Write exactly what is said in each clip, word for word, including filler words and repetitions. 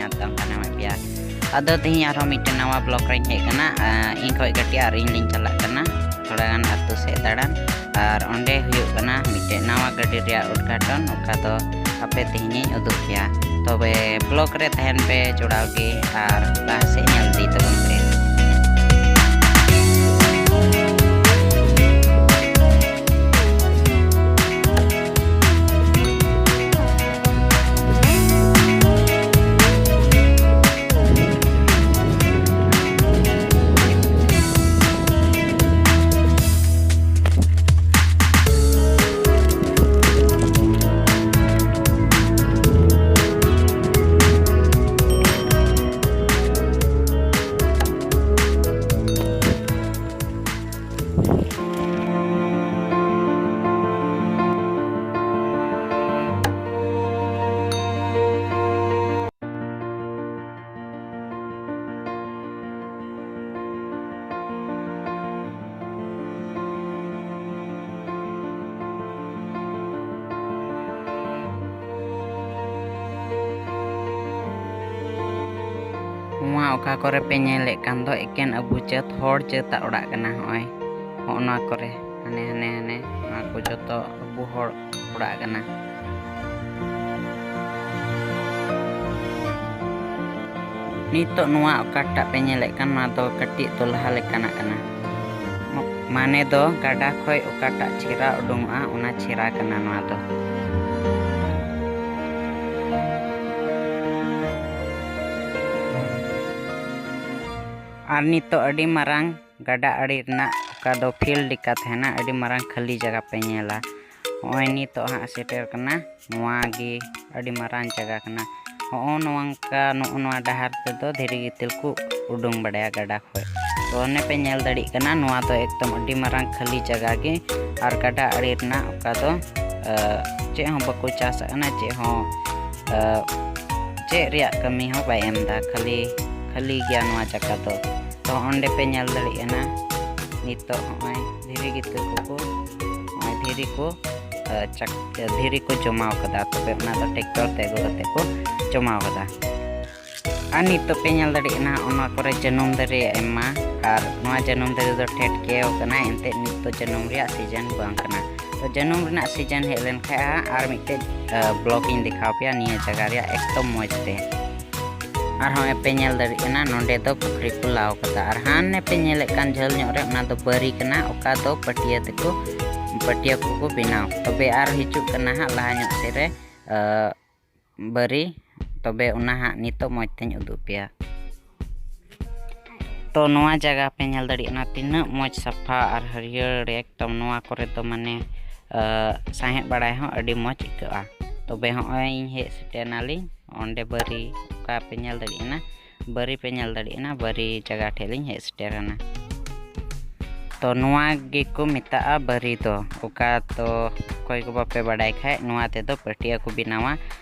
ᱧᱟᱯᱟᱢ ᱠᱟᱱᱟ ᱢᱤᱫ ᱯᱮᱭᱟ᱾ ᱟᱫᱚ ᱛᱮᱦᱮᱧ ᱟᱨᱦᱚᱸ ᱢᱤᱫᱴᱮᱱ ᱱᱟᱣᱟ vlog ᱨᱮᱧ ᱦᱮᱡ ᱟᱠᱟᱱᱟ᱾ ᱟᱸ, ᱤᱧ ᱠᱷᱚᱡ ᱠᱟᱹᱴᱤᱡ ᱟᱨ ᱤᱧ ᱞᱤᱧ ᱪᱟᱞᱟᱜ ᱠᱟᱱᱟ ᱛᱷᱚᱲᱟ ᱜᱟᱱ ᱟᱹᱛᱩ ᱥᱮᱫ ᱫᱟᱬᱟᱱ, ᱟᱨ ᱚᱸᱰᱮ ᱦᱩᱭᱩᱜ ᱠᱟᱱᱟ ᱢᱤᱫᱴᱮᱡ ᱱᱟᱣᱟ ᱜᱟᱹᱰᱤ ᱨᱮᱭᱟᱜ ᱩᱫᱽᱜᱷᱟᱴᱚᱱ, ᱚᱠᱟ ᱫᱚ ᱟᱯᱮ ᱛᱮᱦᱮᱧᱤᱧ ᱩᱫᱩᱜ ᱯᱮᱭᱟ᱾ ᱛᱚᱵᱮ vlog ᱨᱮ ᱛᱟᱦᱮᱱ ᱯᱮ ᱡᱚᱲᱟᱣ ᱜᱮ ᱟᱨ ᱞᱟᱦᱟ ᱥᱮᱫ ᱧᱮᱞ ᱤᱫᱤ ᱛᱟᱵᱚᱱ ᱯᱮ᱾ ᱱᱚᱣᱟ ᱚᱠᱟ ᱠᱚᱨᱮ ᱯᱮ ᱧᱮᱞᱮᱫ ᱠᱟᱱ ᱫᱚ, ᱮᱠᱮᱱ ᱟᱵᱚ ᱡᱟᱹᱛ, ᱦᱚᱲ ᱡᱟᱹᱛᱟᱜ ᱚᱲᱟᱜ ᱠᱟᱱᱟ᱾ ᱦᱚᱸᱜᱼᱚᱭ, ᱦᱚᱸᱜᱼᱚ ᱱᱚᱣᱟ ᱠᱚᱨᱮ, ᱦᱟᱱᱮ, ᱦᱟᱱᱮ, ᱦᱟᱱᱮ, ᱱᱚᱣᱟ ᱠᱚ ᱡᱚᱛᱚ ᱟᱵᱚ ᱦᱚᱲ ᱚᱲᱟᱜ ᱠᱟᱱᱟ᱾ ᱱᱤᱛᱚᱜ ᱱᱚᱣᱟ ᱚᱠᱟᱴᱟᱜ ᱯᱮ ᱧᱮᱞᱮᱫ ᱠᱟᱱ, ᱱᱚᱣᱟ ᱫᱚ ᱠᱟᱹᱴᱤᱡ ᱫᱚᱞᱦᱟ ᱞᱮᱠᱟᱱᱟᱜ ᱠᱟᱱᱟ᱾ ᱢᱟᱱᱮ ᱫᱚ ᱜᱟᱰᱟ ᱠᱷᱚᱡ ᱚᱠᱟᱴᱟᱜ ᱪᱷᱮᱨᱟ ᱩᱰᱩᱝᱚᱜᱼᱟ, ᱚᱱᱟ ᱪᱷᱮᱨᱟ ᱠᱟᱱᱟ ᱱᱚᱣᱟ ᱫᱚ᱾ ᱟᱨ ᱱᱤᱛᱚᱜ ᱟᱹᱰᱤ ᱢᱟᱨᱟᱝ ᱜᱟᱰᱟ ᱟᱲᱮ ᱨᱮᱱᱟᱜ ᱚᱠᱟ ᱫᱚ field ᱞᱮᱠᱟ ᱛᱟᱦᱮᱱᱟ, ᱟᱹᱰᱤ ᱢᱟᱨᱟᱝ ᱠᱷᱟᱹᱞᱤ ᱡᱟᱭᱜᱟ ᱯᱮ ᱧᱮᱞᱟ᱾ ᱱᱚᱜᱼᱚᱭ ᱱᱤᱛᱚᱜ ᱦᱟᱸᱜ ᱥᱮᱴᱮᱨ ᱠᱟᱱᱟ, ᱱᱚᱣᱟ ᱜᱮ ᱟᱹᱰᱤ ᱢᱟᱨᱟᱝ ᱡᱟᱭᱜᱟ ᱠᱟᱱᱟ᱾ ᱱᱚᱜᱼᱚ ᱱᱚᱝᱠᱟ, ᱱᱚᱜᱼᱚ ᱱᱚᱣᱟ ᱰᱟᱦᱟᱨ ᱛᱮᱫᱚ ᱫᱷᱤᱨᱤ ᱜᱤᱛᱤᱞ ᱠᱚ ᱩᱰᱩᱝ ᱵᱟᱲᱟᱭᱟ ᱜᱟᱰᱟ ᱠᱷᱚᱡ᱾ ᱛᱚ ᱚᱱᱮ ᱯᱮ ᱧᱮᱞ ᱫᱟᱲᱮᱭᱟᱜ ᱠᱟᱱᱟ, ᱱᱚᱣᱟ ᱫᱚ ᱮᱠᱫᱚᱢ ᱟᱹᱰᱤ ᱢᱟᱨᱟᱝ ᱠᱷᱟᱹᱞᱤ ᱡᱟᱭᱜᱟ ᱜᱮ᱾ ᱟᱨ ᱜᱟᱰᱟ ᱟᱲᱮ ᱨᱮᱱᱟᱜ ᱚᱠᱟ ᱫᱚ, ᱟᱹ, ᱪᱮᱫ ᱦᱚᱸ ᱵᱟᱠᱚ ᱪᱟᱥ ᱠᱟᱱᱟ, ᱪᱮᱫ ᱦᱚᱸ, ᱟᱹ, ᱪᱮᱫ ᱨᱮᱭᱟᱜ ᱠᱟᱹᱢᱤ ᱦᱚᱸ ᱵᱟᱭ ᱮᱢ ᱮᱫᱟ, ᱠᱷᱟᱹᱞᱤ, ᱠᱷᱟᱹᱞᱤ ᱜᱮᱭᱟ ᱱᱚᱣᱟ ᱡᱟᱭᱜᱟ ᱫᱚ᱾ ᱛᱚ ᱚᱸᱰᱮ ᱯᱮ ᱧᱮᱞ ᱫᱟᱲᱮᱭᱟᱜ ᱠᱟᱱᱟ, ᱱᱤᱛᱚᱜ ᱦᱚᱸᱜᱼᱚᱭ ᱫᱷᱤᱨᱤ ᱜᱤᱛᱤᱞ ᱠᱚᱠᱚ, ᱱᱚᱜᱼᱚᱭ ᱫᱷᱤᱨᱤ ᱠᱚ, ᱟᱹ, ᱪᱟᱠ-, ᱫᱷᱤᱨᱤ ᱠᱚ ᱡᱚᱢᱟᱣ ᱠᱟᱫᱟ, ᱛᱚᱵᱮ ᱚᱱᱟ ᱫᱚ tractor ᱛᱮ ᱟᱹᱜᱩ ᱠᱟᱛᱮ ᱠᱚ ᱡᱚᱢᱟᱣ ᱠᱟᱫᱟ᱾ ᱟᱨ ᱱᱤᱛᱚᱜ ᱯᱮ ᱧᱮᱞ ᱫᱟᱲᱮᱭᱟᱜ ᱠᱟᱱᱟ, ᱚᱱᱟ ᱠᱚᱨᱮ ᱡᱟᱹᱱᱩᱢ ᱫᱟᱨᱮ ᱟᱭᱢᱟ, ᱟᱨ ᱱᱚᱣᱟ ᱡᱟᱹᱱᱩᱢ ᱫᱟᱨᱮ ᱫᱚ ᱴᱷᱮᱴᱠᱮᱣ ᱠᱟᱱᱟ, ᱮᱱᱛᱮᱫ ᱱᱤᱛ ᱫᱚ ᱡᱟᱹᱱᱩᱢ ᱨᱮᱭᱟᱜ ᱥᱤᱡᱮᱱ ᱵᱟᱝ ᱠᱟᱱᱟ᱾ ᱛᱚ ᱡᱟᱹᱱᱩᱢ ᱨᱮᱱᱟᱜ ᱥᱤᱡᱮᱱ ᱦᱮᱡ ᱞᱮᱱᱠᱷᱟᱡ ᱦᱟᱸᱜ ᱟᱨ ᱢᱤᱫᱴᱮᱡ ᱵᱞᱚᱜ ᱤᱧ ᱫᱮᱠᱷᱟᱣ ᱯᱮᱭᱟ ᱱᱤᱭᱟᱹ ᱡᱟᱭᱜᱟ ᱨᱮᱭᱟᱜ ᱮᱠᱫᱚᱢ ᱢᱚᱡᱽ ᱛᱮ᱾ ᱟᱨᱦᱚᱸ ᱯᱮ ᱧᱮᱞ ᱫᱟᱲᱮᱭᱟᱜ ᱠᱟᱱᱟ, ᱱᱚᱸᱰᱮ ᱫᱚ ᱯᱩᱠᱷᱨᱤ ᱠᱚ ᱞᱟᱣ ᱠᱟᱫᱟ, ᱟᱨ ᱦᱟᱱᱮ ᱯᱮ ᱧᱮᱞᱮᱫ ᱠᱟᱱ ᱡᱷᱟᱹᱞ ᱧᱚᱜ ᱨᱮ, ᱚᱱᱟ ᱫᱚ ᱵᱟᱹᱨᱤ ᱠᱟᱱᱟ, ᱚᱠᱟ ᱫᱚ ᱯᱟᱹᱴᱭᱟᱹ ᱛᱮᱠᱚ, ᱯᱟᱹᱴᱭᱟᱹ ᱠᱚᱠᱚ ᱵᱮᱱᱟᱣ᱾ ᱛᱚᱵᱮ ᱟᱨ ᱦᱤᱡᱩᱜ ᱠᱟᱱᱟ ᱦᱟᱸᱜ ᱞᱟᱦᱟ ᱧᱚᱜ ᱥᱮᱫ ᱨᱮ, ᱟᱹ, ᱵᱟᱹᱨᱤ, ᱛᱚᱵᱮ ᱚᱱᱟ ᱦᱟᱸᱜ ᱱᱤᱛᱚᱜ ᱢᱚᱡᱽ ᱛᱮᱧ ᱩᱫᱩᱜ ᱯᱮᱭᱟ᱾ ᱛᱚ ᱱᱚᱣᱟ ᱡᱟᱭᱜᱟ ᱯᱮ ᱧᱮᱞ ᱫᱟᱲᱮᱭᱟᱜ ᱠᱟᱱᱟ, ᱛᱤᱱᱟᱹᱜ ᱢᱚᱡᱽ ᱥᱟᱯᱷᱟ ᱟᱨ ᱦᱟᱹᱨᱭᱟᱹᱲ, ᱮᱠᱫᱚᱢ ᱱᱚᱣᱟ ᱠᱚᱨᱮ ᱫᱚ ᱢᱟᱱᱮ, ᱟᱹ, ᱥᱟᱦᱮᱫ ᱵᱟᱲᱟᱭ ᱦᱚᱸ ᱟᱹᱰᱤ ᱢᱚᱡᱽ ᱟᱹᱭᱠᱟᱹᱜᱼᱟ᱾ ᱛᱚᱵᱮ ᱦᱚᱸᱜᱼᱚᱭ ᱤᱧ ᱦᱮᱡ ᱥᱮᱴᱮᱨ ᱱᱟᱞᱤᱧ ᱚᱸᱰᱮ ᱵᱟᱹᱨᱤ, ᱚᱠᱟ ᱯᱮ ᱧᱮᱞ ᱫᱟᱲᱮᱭᱟᱜ ᱠᱟᱱᱟ, ᱵᱟᱹᱨᱤ ᱯᱮ ᱧᱮᱞ ᱫᱟᱲᱮᱭᱟᱜ ᱠᱟᱱᱟ, ᱵᱟᱹᱨᱤ ᱡᱟᱭᱜᱟ ᱴᱷᱮᱡ ᱞᱤᱧ ᱦᱮᱡ ᱥᱮᱴᱮᱨ ᱮᱱᱟ᱾ ᱛᱚ ᱱᱚᱣᱟ ᱜᱮᱠᱚ ᱢᱮᱛᱟᱜᱼᱟ ᱵᱟᱹᱨᱤ ᱫᱚ, ᱚᱠᱟ ᱫᱚ ᱚᱠᱚᱭ ᱠᱚ ᱵᱟᱯᱮ ᱵᱟᱰᱟᱭ ᱠᱷᱟᱡ, ᱱᱚᱣᱟ ᱛᱮᱫᱚ ᱯᱟᱹᱴᱭᱟᱹ ᱠᱚ ᱵᱮᱱᱟᱣᱟ,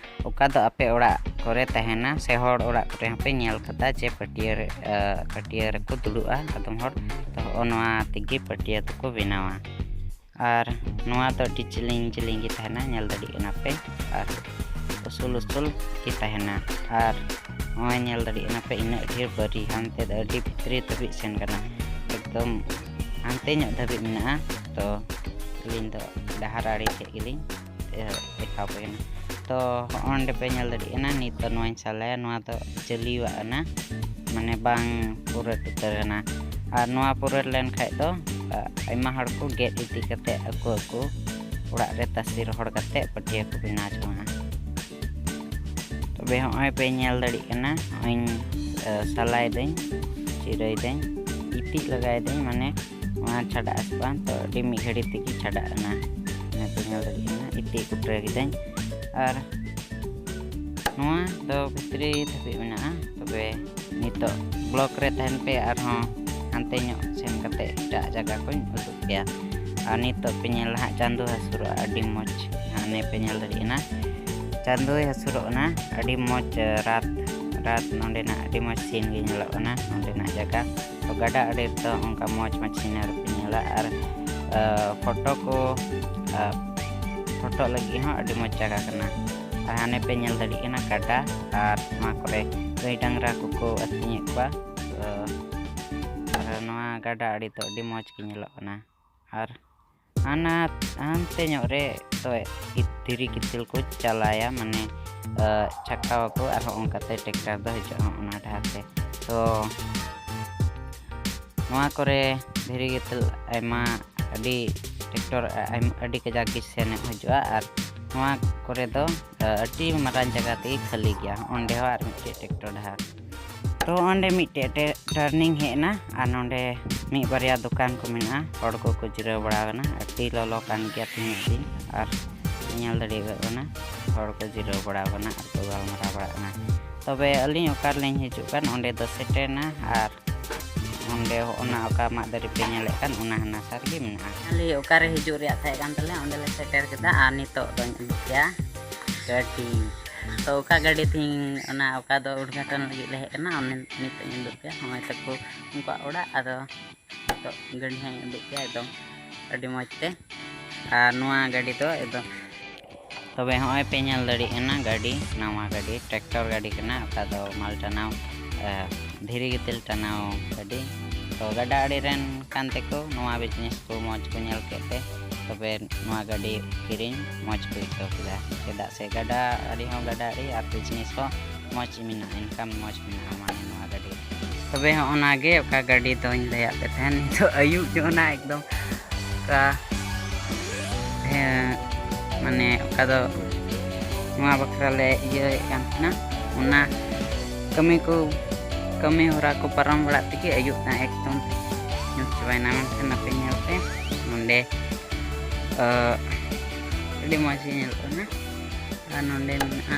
ᱚᱠᱟ ᱫᱚ ᱟᱯᱮ ᱚᱲᱟᱜ ᱠᱚᱨᱮ ᱛᱟᱦᱮᱱᱟ ᱥᱮ ᱦᱚᱲ ᱚᱲᱟᱜ ᱠᱚᱨᱮ ᱦᱚᱸᱯᱮ ᱧᱮᱞ ᱠᱟᱫᱟ ᱡᱮ ᱯᱟᱹᱴᱭᱟᱹ ᱨᱮ, ᱟᱹ, ᱯᱟᱹᱴᱭᱟᱹ ᱨᱮᱠᱚ ᱫᱩᱲᱩᱵᱼᱟ ᱟᱫᱚᱢ ᱦᱚᱲ᱾ ᱛᱚ ᱦᱚᱸᱜᱼᱚ ᱱᱚᱣᱟ ᱛᱮᱜᱮ ᱯᱟᱹᱴᱭᱟᱹ ᱫᱚᱠᱚ ᱵᱮᱱᱟᱣᱟ᱾ ᱟᱨ ᱱᱚᱣᱟ ᱫᱚ ᱟᱹᱰᱤ ᱡᱤᱞᱤᱧ ᱡᱤᱞᱤᱧ ᱜᱮ ᱛᱟᱦᱮᱱᱟ, ᱧᱮᱞ ᱫᱟᱲᱮᱭᱟᱜ ᱠᱟᱱᱟ ᱯᱮ, ᱟᱨ ᱩᱥᱩᱞ ᱩᱥᱩᱞ ᱜᱮ ᱛᱟᱦᱮᱱᱟ᱾ ᱟᱨ ᱱᱚᱜᱼᱚᱭ ᱧᱮᱞ ᱫᱟᱲᱮᱭᱟᱜ ᱠᱟᱱᱟ ᱯᱮ, ᱤᱱᱟᱹᱜ ᱰᱷᱮᱨ ᱵᱟᱹᱨᱤ ᱦᱟᱱᱛᱮ ᱫᱚ ᱟᱹᱰᱤ ᱵᱷᱤᱛᱨᱤ ᱫᱷᱟᱹᱵᱤᱡ ᱥᱮᱱ ᱠᱟᱱᱟ, ᱮᱠᱫᱚᱢ ᱦᱟᱱᱛᱮ ᱧᱚᱜ ᱫᱷᱟᱹᱵᱤᱡ ᱢᱮᱱᱟᱜᱼᱟ᱾ ᱛᱚ ᱟᱹᱞᱤᱧ ᱫᱚ ᱰᱟᱦᱟᱨ ᱟᱲᱮ ᱴᱷᱮᱡ ᱜᱮᱞᱤᱧ, ᱮ, ᱫᱮᱠᱷᱟᱣ ᱟᱯᱮ ᱠᱟᱱᱟ᱾ ᱛᱚ ᱦᱚᱸᱜᱼᱚᱭ ᱱᱚᱸᱰᱮ ᱯᱮ ᱧᱮᱞ ᱫᱟᱲᱮᱭᱟᱜ ᱠᱟᱱᱟ, ᱱᱤᱛ ᱫᱚ ᱱᱚᱣᱟᱧ ᱥᱟᱞᱟᱭᱟ, ᱱᱚᱣᱟ ᱫᱚ ᱡᱟᱹᱞᱤᱣᱟᱜ ᱠᱟᱱᱟ, ᱢᱟᱱᱮ ᱵᱟᱝ ᱯᱩᱨᱟᱹᱴ ᱩᱛᱟᱹᱨ ᱠᱟᱱᱟ᱾ ᱟᱨ ᱱᱚᱣᱟ ᱯᱩᱨᱟᱹᱴ ᱞᱮᱱ ᱠᱷᱟᱡ ᱫᱚ, ᱟ, ᱟᱭᱢᱟ ᱦᱚᱲ ᱠᱚ ᱜᱮᱫ ᱤᱫᱤ ᱠᱟᱛᱮ ᱟᱠᱚ ᱟᱠᱚ ᱚᱲᱟᱜ ᱨᱮ ᱛᱟᱥᱮ ᱨᱚᱦᱚᱲ ᱠᱟᱛᱮ ᱯᱟᱹᱴᱭᱟᱹ ᱠᱚ ᱵᱮᱱᱟᱣ ᱡᱚᱝᱟ᱾ ᱛᱚᱵᱮ ᱦᱚᱸᱜᱼᱚᱭ ᱯᱮ ᱧᱮᱞ ᱫᱟᱲᱮᱭᱟᱜ ᱠᱟᱱᱟ, ᱦᱚᱸᱜᱼᱚᱭ, ᱟ, ᱥᱟᱞᱟᱭ ᱫᱟᱹᱧ, ᱪᱤᱨᱟᱹᱭ ᱫᱟᱹᱧ, ᱤᱛᱤᱡ ᱞᱟᱜᱟᱭ ᱫᱟᱹᱧ, ᱢᱟᱱᱮ ᱱᱚᱣᱟ ᱪᱷᱟᱰᱟᱜ ᱟᱥᱮ ᱵᱟᱝ, ᱛᱚ ᱟᱹᱰᱤ ᱢᱤᱫ ᱜᱷᱟᱹᱲᱤ ᱛᱮᱜᱮ ᱪᱷᱟᱰᱟᱜ ᱠᱟᱱᱟ᱾ ᱚᱱᱟ ᱯᱮ ᱧᱮᱞ ᱫᱟᱲᱮᱭᱟᱜ ᱠᱟᱱᱟ, ᱤᱛᱤᱡ ᱠᱩᱴᱨᱟᱹ ᱠᱤᱫᱟᱹᱧ᱾ ᱟᱨ ᱱᱚᱣᱟ ᱫᱚ ᱵᱷᱤᱛᱨᱤ ᱫᱷᱟᱹᱵᱤᱡ ᱢᱮᱱᱟᱜᱼᱟ᱾ ᱛᱚᱵᱮ ᱱᱤᱛᱚᱜ ᱵᱞᱚᱜ ᱨᱮ ᱛᱟᱦᱮᱱ ᱯᱮ, ᱟᱨᱦᱚᱸ ᱦᱟᱱᱛᱮ ᱧᱚᱜ ᱥᱮᱱ ᱠᱟᱛᱮ ᱮᱴᱟᱜ ᱡᱟᱭᱜᱟ ᱠᱚᱧ ᱩᱫᱩᱜ ᱯᱮᱭᱟ᱾ ᱟᱨ ᱱᱤᱛᱚᱜ ᱯᱮ ᱧᱮᱞ ᱦᱟᱸᱜ ᱪᱟᱸᱫᱚ ᱦᱟᱹᱥᱩᱨᱚᱜᱼᱟ, ᱟᱹᱰᱤ ᱢᱚᱡᱽ᱾ ᱦᱟᱱᱮ ᱯᱮ ᱧᱮᱞ ᱫᱟᱲᱮᱭᱟᱜ ᱠᱟᱱᱟ, ᱪᱟᱸᱫᱚᱭ ᱦᱟᱹᱥᱩᱨᱚᱜ ᱠᱟᱱᱟ, ᱟᱹᱰᱤ ᱢᱚᱡᱽ, ᱨᱟᱛ, ᱨᱟᱛ ᱱᱚᱸᱰᱮᱱᱟᱜ ᱟᱹᱰᱤ ᱢᱚᱡᱽ ᱥᱤᱱ ᱜᱮ ᱧᱮᱞᱚᱜ ᱠᱟᱱᱟ ᱱᱚᱸᱰᱮᱱᱟᱜ ᱡᱟᱭᱜᱟ᱾ ᱛᱚ ᱜᱟᱰᱟ ᱟᱲᱮ ᱨᱮᱫᱚ ᱚᱱᱠᱟ ᱢᱚᱡᱽ ᱢᱚᱡᱽ ᱥᱤᱱᱟᱨᱤ ᱯᱮ ᱧᱮᱞᱟ, ᱟᱨ, ᱟ, ᱯᱷᱳᱴᱳ ᱠᱚ, ᱟ, ᱯᱷᱳᱴᱳ ᱞᱟᱹᱜᱤᱫ ᱦᱚᱸ ᱟᱹᱰᱤ ᱢᱚᱡᱽ ᱡᱟᱭᱜᱟ ᱠᱟᱱᱟ᱾ ᱟᱨ ᱦᱟᱱᱮ ᱯᱮ ᱧᱮᱞ ᱫᱟᱲᱮᱭᱟᱜ ᱠᱟᱱᱟ ᱜᱟᱰᱟ, ᱟᱨ ᱱᱚᱣᱟ ᱠᱚᱨᱮ ᱜᱟᱹᱭ ᱰᱟᱝᱨᱟ ᱠᱚᱠᱚ ᱟᱹᱛᱤᱧᱮᱫ ᱠᱚᱣᱟ᱾ ᱛᱚ, ᱟᱨ ᱱᱚᱣᱟ ᱜᱟᱰᱟ ᱟᱲᱮ ᱫᱚ ᱟᱹᱰᱤ ᱢᱚᱡᱽ ᱜᱮ ᱧᱮᱞᱚᱜ ᱠᱟᱱᱟ᱾ ᱟᱨ ᱦᱟᱱᱟ ᱦᱟᱱᱛᱮ ᱧᱚᱜ ᱨᱮ ᱫᱚ ᱫᱷᱤᱨᱤ ᱜᱤᱛᱤᱞ ᱠᱚ ᱪᱟᱞᱟᱭᱟ, ᱢᱟᱱᱮ ᱪᱷᱟᱠᱟᱣ ᱟᱠᱚ, ᱟᱨ ᱦᱚᱸ ᱚᱱᱠᱟᱛᱮ ᱴᱨᱟᱠᱴᱟᱨ ᱫᱚ ᱦᱤᱡᱩᱜᱼᱟ ᱚᱱᱟ ᱰᱟᱦᱟᱨ ᱛᱮ᱾ ᱛᱚ ᱱᱚᱣᱟ ᱠᱚᱨᱮ ᱫᱷᱤᱨᱤ ᱜᱤᱛᱤᱞ ᱟᱭᱢᱟ, ᱟᱹᱰᱤ ᱴᱨᱟᱠᱴᱚᱨ ᱟᱹᱰᱤ ᱠᱟᱡᱟᱠ ᱜᱮ ᱥᱮᱱᱚᱜ ᱦᱤᱡᱩᱜᱼᱟ᱾ ᱟᱨ ᱱᱚᱣᱟ ᱠᱚᱨᱮ ᱫᱚ ᱟᱹᱰᱤ ᱢᱟᱨᱟᱝ ᱡᱟᱭᱜᱟ ᱛᱮᱜᱮ ᱠᱷᱟᱹᱞᱤ ᱜᱮᱭᱟ᱾ ᱚᱸᱰᱮ ᱦᱚᱸ ᱟᱨ ᱢᱤᱫᱴᱮᱡ ᱴᱨᱟᱠᱴᱚᱨ ᱰᱟᱦᱟᱨ᱾ ᱛᱚ ᱚᱸᱰᱮ ᱢᱤᱫᱴᱮᱡ ᱴᱟᱨᱱᱤᱝ ᱦᱮᱡ ᱮᱱᱟ, ᱟᱨ ᱱᱚᱸᱰᱮ ᱢᱤᱫ ᱵᱟᱨᱭᱟ ᱫᱚᱠᱟᱱ ᱠᱚ ᱢᱮᱱᱟᱜᱼᱟ᱾ ᱦᱚᱲ ᱠᱚᱠᱚ ᱡᱤᱨᱟᱹᱣ ᱵᱟᱲᱟ ᱟᱠᱟᱱᱟ᱾ ᱟᱹᱰᱤ ᱞᱚᱞᱚ ᱠᱟᱱ ᱜᱮᱭᱟ ᱛᱮᱦᱮᱧ ᱫᱤᱱ, ᱟᱨ ᱧᱮᱞ ᱫᱟᱲᱮᱭᱟᱜ ᱠᱟᱱᱟ ᱦᱚᱲ ᱠᱚ ᱡᱤᱨᱟᱹᱣ ᱵᱟᱲᱟ ᱟᱠᱟᱱᱟ ᱟᱨ ᱠᱚ ᱜᱟᱞᱢᱟᱨᱟᱣ ᱵᱟᱲᱟᱜ ᱠᱟᱱᱟ᱾ ᱛᱚᱵᱮ ᱟᱹᱞᱤᱧ ᱚᱠᱟ ᱨᱮᱞᱤᱧ ᱦᱤᱡᱩᱜ ᱠᱟᱱ, ᱚᱸᱰᱮ ᱫᱚ ᱥᱮᱴᱮᱨᱱᱟ᱾ ᱟᱨ ᱚᱸᱰᱮ ᱚᱱᱟ ᱚᱠᱟ ᱢᱟᱫ ᱫᱟᱨᱮ ᱯᱮ ᱧᱮᱞᱮᱫ ᱠᱟᱱ, ᱚᱱᱟ ᱦᱟᱱᱟ ᱥᱟᱨ ᱜᱮ ᱢᱮᱱᱟᱜᱼᱟ᱾ ᱠᱷᱟᱹᱞᱤ ᱚᱠᱟᱨᱮ ᱦᱤᱡᱩᱜ ᱨᱮᱭᱟᱜ ᱛᱟᱦᱮᱸ ᱠᱟᱱ ᱛᱟᱞᱮᱭᱟ, ᱚᱸᱰᱮ ᱞᱮ ᱥᱮᱴᱮᱨ ᱠᱮᱫᱟ᱾ ᱟᱨ ᱱᱤᱛᱚᱜ ᱫᱚᱧ ᱩᱰᱩᱠ ᱠᱮᱜᱼᱟ ᱜᱟᱹᱰᱤ᱾ ᱛᱚ ᱚᱠᱟ ᱜᱟᱹᱰᱤ ᱛᱮᱦᱮᱧ ᱚᱱᱟ ᱚᱠᱟ ᱫᱚ ᱩᱫᱽᱜᱷᱟᱴᱚᱱ ᱞᱟᱹᱜᱤᱫ ᱞᱮ ᱦᱮᱡ ᱠᱟᱱᱟ, ᱚᱱᱮ ᱱᱤᱛᱚᱜ ᱤᱧ ᱩᱫᱩᱜ ᱯᱮᱭᱟ᱾ ᱱᱚᱜᱼᱚᱭ ᱛᱟᱠᱚ ᱩᱱᱠᱩᱣᱟᱜ ᱚᱲᱟᱜ᱾ ᱟᱫᱚ ᱱᱤᱛᱚᱜ ᱜᱟᱹᱰᱤ ᱦᱚᱸᱧ ᱩᱫᱩᱜ ᱯᱮᱭᱟ ᱮᱠᱫᱚᱢ ᱟᱹᱰᱤ ᱢᱚᱡᱽ ᱛᱮ᱾ ᱟᱨ ᱱᱚᱣᱟ ᱜᱟᱹᱰᱤ ᱫᱚ ᱮᱠᱫᱚᱢ, ᱛᱚᱵᱮ ᱦᱚᱸᱜᱼᱚᱭ ᱯᱮ ᱧᱮᱞ ᱫᱟᱲᱮᱭᱟᱜ ᱠᱟᱱᱟ ᱜᱟᱹᱰᱤ, ᱱᱟᱣᱟ ᱜᱟᱹᱰᱤ, ᱴᱨᱟᱠᱴᱚᱨ ᱜᱟᱹᱰᱤ ᱠᱟᱱᱟ᱾ ᱚᱠᱟ ᱫᱚ ᱢᱟᱞ ᱴᱟᱱᱟᱣ, ᱟᱨ ᱫᱷᱤᱨᱤ ᱜᱤᱛᱤᱞ ᱴᱟᱱᱟᱣ ᱜᱟᱹᱰᱤ᱾ ᱛᱚ ᱜᱟᱰᱟ ᱟᱲᱮ ᱨᱮᱱ ᱠᱟᱱ ᱛᱮᱠᱚ ᱱᱚᱣᱟ ᱵᱤᱡᱽᱱᱮᱥ ᱠᱚ ᱢᱚᱡᱽ ᱠᱚ ᱧᱮᱞ ᱠᱮᱫ ᱛᱮ, ᱛᱚᱵᱮ ᱱᱚᱣᱟ ᱜᱟᱹᱰᱤ ᱠᱤᱨᱤᱧ ᱢᱚᱡᱽ ᱠᱚ ᱟᱹᱭᱠᱟᱹᱣ ᱠᱮᱫᱟ᱾ ᱪᱮᱫᱟᱜ ᱥᱮ ᱜᱟᱰᱟ ᱟᱲᱮ ᱦᱚᱸ ᱜᱟᱰᱟ ᱟᱲᱮ, ᱟᱨ ᱵᱤᱡᱽᱱᱮᱥ ᱦᱚᱸ ᱢᱚᱡᱽ ᱢᱮᱱᱟᱜᱼᱟ, ᱤᱱᱠᱟᱢ ᱢᱚᱡᱽ ᱢᱮᱱᱟᱜᱼᱟ ᱢᱟᱱᱮ ᱱᱚᱣᱟ ᱜᱟᱹᱰᱤ᱾ ᱛᱚᱵᱮ ᱦᱚᱸᱜᱼᱚ ᱱᱟ ᱜᱮ ᱚᱠᱟ ᱜᱟᱹᱰᱤ ᱫᱚᱧ ᱞᱟᱹᱭᱟᱫ ᱯᱮ ᱛᱟᱦᱮᱱ, ᱱᱤᱛᱚᱜ ᱟᱹᱭᱩᱵ ᱧᱚᱜ ᱮᱱᱟ ᱮᱠᱫᱚᱢ᱾ ᱚᱠᱟ, ᱦᱮᱸ, ᱢᱟᱱᱮ ᱚᱠᱟ ᱫᱚ ᱱᱚᱣᱟ ᱵᱟᱠᱷᱨᱟ ᱞᱮ ᱤᱭᱟᱹᱭᱮᱫ ᱠᱟᱱ ᱛᱟᱦᱮᱱᱟ, ᱚᱱᱟ ᱠᱟᱹᱢᱤ ᱠᱚ, ᱠᱟᱹᱢᱤ ᱦᱚᱨᱟ ᱠᱚ ᱯᱟᱨᱚᱢ ᱵᱟᱲᱟᱜ ᱛᱮᱜᱮ ᱟᱹᱭᱩᱵ ᱮᱱᱟ ᱮᱠᱫᱚᱢ᱾ ᱧᱩᱛ ᱪᱟᱵᱟᱭᱮᱱᱟ, ᱢᱮᱱᱠᱷᱟᱱ ᱟᱯᱮ ᱧᱮᱞ ᱯᱮ ᱱᱚᱸᱰᱮ, ᱟᱹᱰᱤ ᱢᱚᱡᱽ ᱜᱮ ᱧᱮᱞᱚᱜ ᱠᱟᱱᱟ᱾ ᱟᱨ ᱱᱚᱸᱰᱮ ᱢᱮᱱᱟᱜᱼᱟ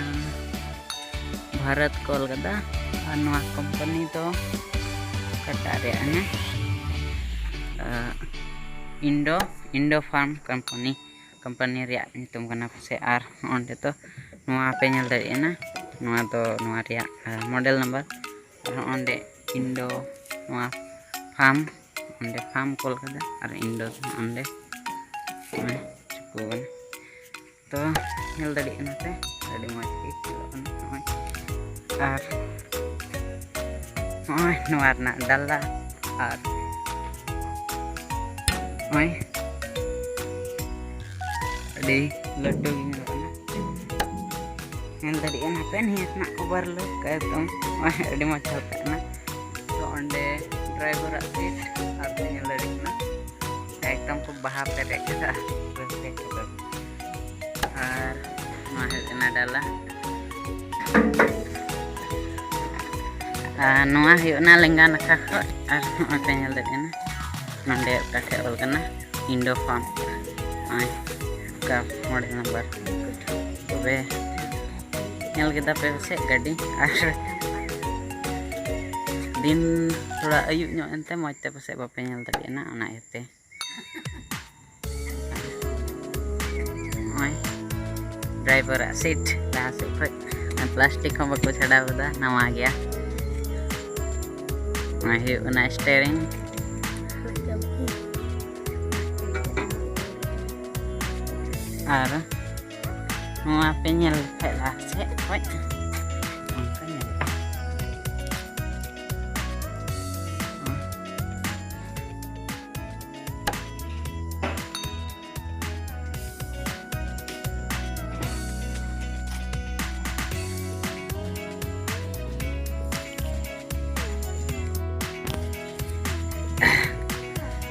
ᱵᱷᱟᱨᱚᱛ ᱠᱳᱞᱠᱟᱛᱟ᱾ ᱟᱨ ᱱᱚᱣᱟ ᱠᱳᱢᱯᱟᱱᱤ ᱫᱚ ᱚᱠᱟᱴᱟᱜ ᱨᱮᱭᱟᱜ ᱠᱟᱱᱟ? ᱤᱱᱰᱳ, ᱤᱱᱰᱳ ᱯᱷᱟᱨᱢ ᱠᱳᱢᱯᱟᱱᱤ, ᱠᱳᱢᱯᱟᱱᱤ ᱨᱮᱭᱟᱜ ᱧᱩᱛᱩᱢ ᱠᱟᱱᱟ ᱯᱟᱥᱮ᱾ ᱟᱨ ᱚᱸᱰᱮ ᱫᱚ ᱱᱚᱣᱟ ᱯᱮ ᱧᱮᱞ ᱫᱟᱲᱮᱭᱟᱜ ᱠᱟᱱᱟ, ᱱᱚᱣᱟ ᱫᱚ ᱱᱚᱣᱟ ᱨᱮᱭᱟᱜ ᱢᱚᱰᱮᱞ ᱱᱟᱢᱵᱟᱨ᱾ ᱟᱨ ᱚᱸᱰᱮ ᱤᱱᱰᱳ ᱱᱚᱣᱟ ᱯᱷᱟᱨᱢ, ᱚᱸᱰᱮ ᱯᱷᱟᱨᱢ ᱠᱳᱞᱠᱟᱛᱟ, ᱟᱨ ᱤᱱᱰᱳ ᱚᱸᱰᱮ ᱪᱩᱠᱩ ᱠᱟᱱᱟ᱾ ᱛᱚ ᱧᱮᱞ ᱫᱟᱲᱮᱭᱟᱜ ᱠᱟᱱᱟ ᱯᱮ, ᱟᱹᱰᱤ ᱢᱚᱡᱽ ᱜᱮ ᱧᱮᱞᱚᱜ ᱠᱟᱱᱟ ᱱᱚᱜᱼᱚᱭ᱾ ᱟᱨ ᱱᱚᱜᱼᱚᱭ ᱱᱚᱣᱟ ᱨᱮᱱᱟᱜ ᱰᱟᱞᱟ ᱟᱨ ᱱᱚᱜᱼᱚᱭ ᱟᱹᱰᱤ ᱞᱟᱹᱴᱩ ᱜᱮ ᱧᱮᱞᱚᱜ ᱠᱟᱱᱟ᱾ ᱧᱮᱞ ᱫᱟᱲᱮᱭᱟᱜᱼᱟ ᱦᱟᱯᱮ ᱱᱤᱭᱟᱹ ᱨᱮᱱᱟᱜ overlook ᱮᱠᱫᱚᱢ ᱱᱚᱜᱼᱚᱭ ᱟᱹᱰᱤ ᱢᱚᱡᱽ ᱡᱷᱟᱞᱠᱟᱜ ᱠᱟᱱᱟ᱾ ᱛᱚ ᱚᱸᱰᱮ driver ᱟᱜ seat ᱟᱨ ᱯᱮ ᱧᱮᱞ ᱫᱟᱲᱮᱭᱟᱜ ᱠᱟᱱᱟ ᱮᱠᱫᱚᱢ ᱠᱚ ᱵᱟᱦᱟ ᱯᱮᱨᱮᱡ ᱠᱟᱫᱟ᱾ ᱟᱨ ᱱᱚᱣᱟ ᱦᱩᱭᱩᱜ ᱠᱟᱱᱟ ᱰᱟᱞᱟ᱾ ᱟᱨ ᱱᱚᱣᱟ ᱦᱩᱭᱩᱜ ᱠᱟᱱᱟ ᱞᱮᱸᱜᱟ ᱱᱟᱠᱷᱟ ᱠᱷᱚᱱ᱾ ᱟᱨ ᱱᱚᱜᱼᱚᱭ ᱯᱮ ᱧᱮᱞ ᱫᱟᱲᱮᱭᱟᱜ ᱠᱟᱱᱟ ᱱᱚᱸᱰᱮ ᱚᱠᱟ ᱴᱷᱮᱡ ᱚᱞ ᱠᱟᱱᱟ Indo Farm᱾ ᱱᱚᱜᱼᱚᱭ ᱚᱠᱟ ᱢᱚᱬᱮ ᱱᱟᱢᱵᱟᱨ᱾ ᱛᱚᱵᱮ ᱧᱮᱞ ᱠᱮᱫᱟ ᱯᱮ ᱯᱟᱥᱮᱡ ᱜᱟᱹᱰᱤ᱾ ᱟᱨ ᱫᱤᱱ ᱛᱷᱚᱲᱟ ᱟᱹᱭᱩᱵ ᱧᱚᱜ ᱮᱱᱛᱮ ᱢᱚᱡᱽ ᱛᱮ ᱯᱟᱥᱮᱡ ᱵᱟᱯᱮ ᱧᱮᱞ ᱫᱟᱲᱮᱭᱟᱜᱼᱟ ᱚᱱᱟ ᱤᱭᱟᱹᱛᱮ᱾ ᱱᱚᱜᱼᱚᱭ driver ᱟᱜ seat ᱞᱟᱦᱟ ᱥᱮᱫ ᱠᱷᱚᱡ plastic ᱦᱚᱸ ᱵᱟᱠᱚ ᱪᱷᱟᱰᱟᱣ ᱠᱟᱫᱟ, ᱱᱟᱣᱟ ᱜᱮᱭᱟ᱾ ᱱᱚᱜᱼᱚᱭ ᱦᱩᱭᱩᱜ ᱠᱟᱱᱟ steering᱾ ᱟᱨ ᱱᱚᱣᱟ ᱯᱮ ᱧᱮᱞ ᱞᱮᱠᱷᱟᱡ ᱞᱟᱦᱟ ᱥᱮᱫ ᱠᱷᱚᱡ ᱚᱱᱠᱟ ᱧᱮᱞᱚᱜᱼᱟ᱾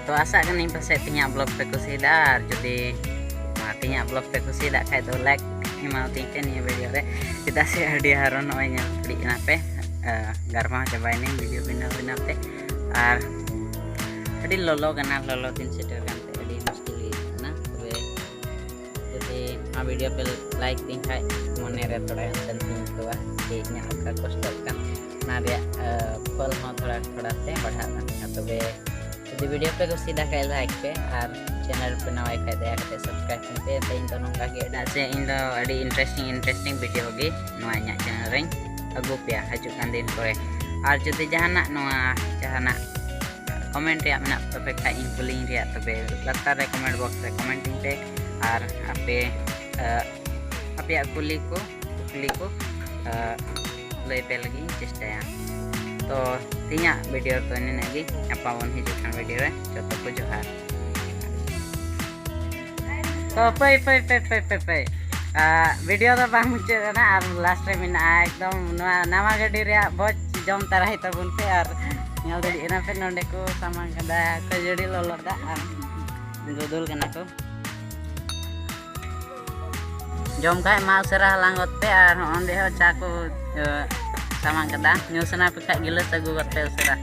ᱛᱚ ᱟᱥᱟᱜ ᱠᱟᱹᱱᱟᱹᱧ ᱯᱟᱥᱮᱡ ᱛᱮᱦᱮᱧᱟᱜ vlog ᱯᱮ ᱠᱩᱥᱤᱭᱮᱫᱟ, ᱟᱨ ᱡᱩᱫᱤ ᱱᱚᱣᱟ ᱛᱮᱦᱮᱧᱟᱜ vlog ᱯᱮ ᱠᱩᱥᱤᱭᱟᱫ ᱠᱷᱟᱡ ᱫᱚ like ᱮᱢᱟᱣᱟᱛᱤᱧ ᱯᱮ ᱱᱤᱭᱟᱹ video ᱨᱮ, ᱪᱮᱫᱟᱜ ᱥᱮ ᱟᱹᱰᱤ ᱦᱟᱨᱚᱱ ᱱᱚᱜᱼᱚᱭ ᱧᱮᱞ ᱜᱷᱟᱹᱲᱤᱡ ᱮᱱᱟ ᱯᱮ, ᱟᱸ, ᱜᱟᱨᱢᱟᱣ ᱪᱟᱵᱟᱭᱮᱱᱟᱹᱧ video ᱵᱮᱱᱟᱣ ᱵᱮᱱᱟᱣ ᱛᱮ᱾ ᱟᱨ ᱟᱹᱰᱤ ᱞᱚᱞᱚ ᱠᱟᱱᱟ, ᱞᱚᱞᱚ ᱫᱤᱱ ᱥᱮᱴᱮᱨ ᱠᱟᱱᱛᱮ ᱟᱹᱰᱤ ᱢᱩᱥᱠᱤᱞ ᱦᱩᱭᱩᱜ ᱠᱟᱱᱟ᱾ ᱛᱚᱵᱮ ᱡᱩᱫᱤ ᱱᱚᱣᱟ video ᱯᱮ like ᱛᱤᱧ ᱠᱷᱟᱡ ᱢᱚᱱᱮ ᱨᱮ ᱛᱷᱚᱲᱟ ᱜᱟᱱ ᱥᱟᱹᱱᱛᱤᱧ ᱟᱹᱭᱠᱟᱹᱣᱟ ᱡᱮ ᱤᱧᱟᱹᱜ ᱚᱠᱟ ᱠᱚᱥᱴᱚᱜ ᱠᱟᱱ ᱚᱱᱟ ᱨᱮᱭᱟᱜ, ᱟᱸ, ᱯᱷᱚᱞ ᱦᱚᱸ ᱛᱷᱚᱲᱟ ᱛᱷᱚᱲᱟ ᱛᱮ ᱵᱟᱲᱦᱟᱜ ᱠᱟᱱ ᱛᱤᱧᱟ᱾ ᱛᱚᱵᱮ ᱡᱩᱫᱤ video ᱯᱮ ᱠᱩᱥᱤᱭᱟᱫᱟ ᱠᱷᱟᱡ like ᱯᱮ, ᱟᱨ channel ᱯᱮ ᱱᱟᱣᱟᱭ ᱠᱷᱟᱡ ᱫᱟᱭᱟ ᱠᱟᱛᱮ subscribe ᱯᱮ᱾ ᱛᱮ ᱤᱧ ᱫᱚ ᱱᱚᱝᱠᱟ ᱜᱮ, ᱪᱮᱫᱟᱜ ᱥᱮ ᱤᱧ ᱫᱚ ᱟᱹᱰᱤ interesting interesting video ᱜᱮ ᱱᱚᱣᱟ ᱤᱧᱟᱹᱜ channel ᱨᱮᱧ ᱟᱹᱜᱩ ᱯᱮᱭᱟ ᱦᱤᱡᱩᱜ ᱠᱟᱱ ᱫᱤᱱ ᱠᱚᱨᱮ᱾ ᱟᱨ ᱡᱩᱫᱤ ᱡᱟᱦᱟᱱᱟᱜ ᱱᱚᱣᱟ ᱡᱟᱦᱟᱱᱟᱜ comment ᱨᱮᱭᱟᱜ ᱢᱮᱱᱟᱜ ᱛᱟᱯᱮ ᱠᱷᱟᱡ ᱤᱧ ᱠᱩᱞᱤᱧ ᱨᱮᱭᱟᱜ, ᱛᱚᱵᱮ ᱞᱟᱛᱟᱨ ᱨᱮ comment box ᱨᱮ comment ᱤᱧ ᱯᱮ᱾ ᱟᱨ ᱟᱯᱮ, ᱟᱸ, ᱟᱯᱮᱭᱟᱜ ᱠᱩᱞᱤ ᱠᱚ ᱠᱩᱠᱞᱤ ᱠᱚ, ᱟᱸ, ᱞᱟᱹᱭ ᱯᱮ ᱞᱟᱹᱜᱤᱫ ᱤᱧ ᱪᱮᱥᱴᱟᱭᱟ᱾ ᱛᱚ ᱛᱮᱦᱮᱧᱟᱜ ᱵᱷᱤᱰᱤᱭᱳ ᱨᱮᱫᱚ ᱱᱤᱱᱟᱹᱜ ᱜᱮ᱾ ᱧᱟᱯᱟᱢ ᱵᱚᱱ ᱦᱤᱡᱩᱜ ᱠᱟᱱ ᱵᱷᱤᱰᱤᱭᱳ ᱨᱮ᱾ ᱡᱚᱛᱚ ᱠᱚ ᱡᱚᱦᱟᱨ᱾ ᱛᱚ ᱯᱟᱹᱭ ᱯᱟᱹᱭ ᱯᱟᱹᱭ ᱯᱟᱹᱭ ᱯᱟᱹᱭ ᱯᱟᱹᱭ᱾ ᱟᱨ ᱵᱷᱤᱰᱤᱭᱳ ᱫᱚ ᱵᱟᱝ ᱢᱩᱪᱟᱹᱫ ᱮᱱᱟ, ᱟᱨ ᱞᱟᱥᱴ ᱨᱮ ᱢᱮᱱᱟᱜᱼᱟ ᱮᱠᱫᱚᱢ ᱱᱚᱣᱟ ᱱᱟᱣᱟ ᱜᱟᱹᱰᱤ ᱨᱮᱭᱟᱜ ᱵᱷᱚᱡᱽ᱾ ᱡᱚᱢ ᱛᱟᱨᱟᱭ ᱛᱟᱵᱚᱱ ᱯᱮ᱾ ᱟᱨ ᱧᱮᱞ ᱫᱟᱲᱮᱭᱟᱜ ᱠᱟᱱᱟ ᱯᱮ ᱱᱚᱸᱰᱮ ᱠᱚ ᱥᱟᱢᱟᱝ ᱠᱟᱫᱟ ᱠᱷᱟᱹᱡᱟᱹᱲᱤ ᱞᱚᱞᱚ ᱫᱟᱜ ᱟᱨ ᱫᱩᱫᱩᱞ ᱠᱟᱱᱟ ᱠᱚ᱾ ᱡᱚᱢ ᱠᱷᱟᱡ ᱢᱟ ᱩᱥᱟᱹᱨᱟ ᱦᱟᱞᱟᱝ ᱜᱚᱫ ᱯᱮ, ᱟᱨ ᱦᱚᱸ ᱚᱸᱰᱮ ᱦᱚᱸ ᱪᱟ ᱠᱚ ᱮ, ᱥᱟᱢᱟᱝ ᱠᱟᱫᱟ᱾ ᱧᱩ ᱥᱟᱱᱟ ᱯᱮ ᱠᱷᱟᱡ ᱜᱤᱞᱟᱹᱥ ᱟᱹᱜᱩ ᱜᱚᱫ ᱯᱮ ᱩᱥᱟᱹᱨᱟ᱾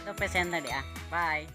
ᱛᱚᱯᱮ ᱥᱮᱱ ᱫᱟᱲᱮᱭᱟᱜᱼᱟ᱾ ᱵᱟᱭ᱾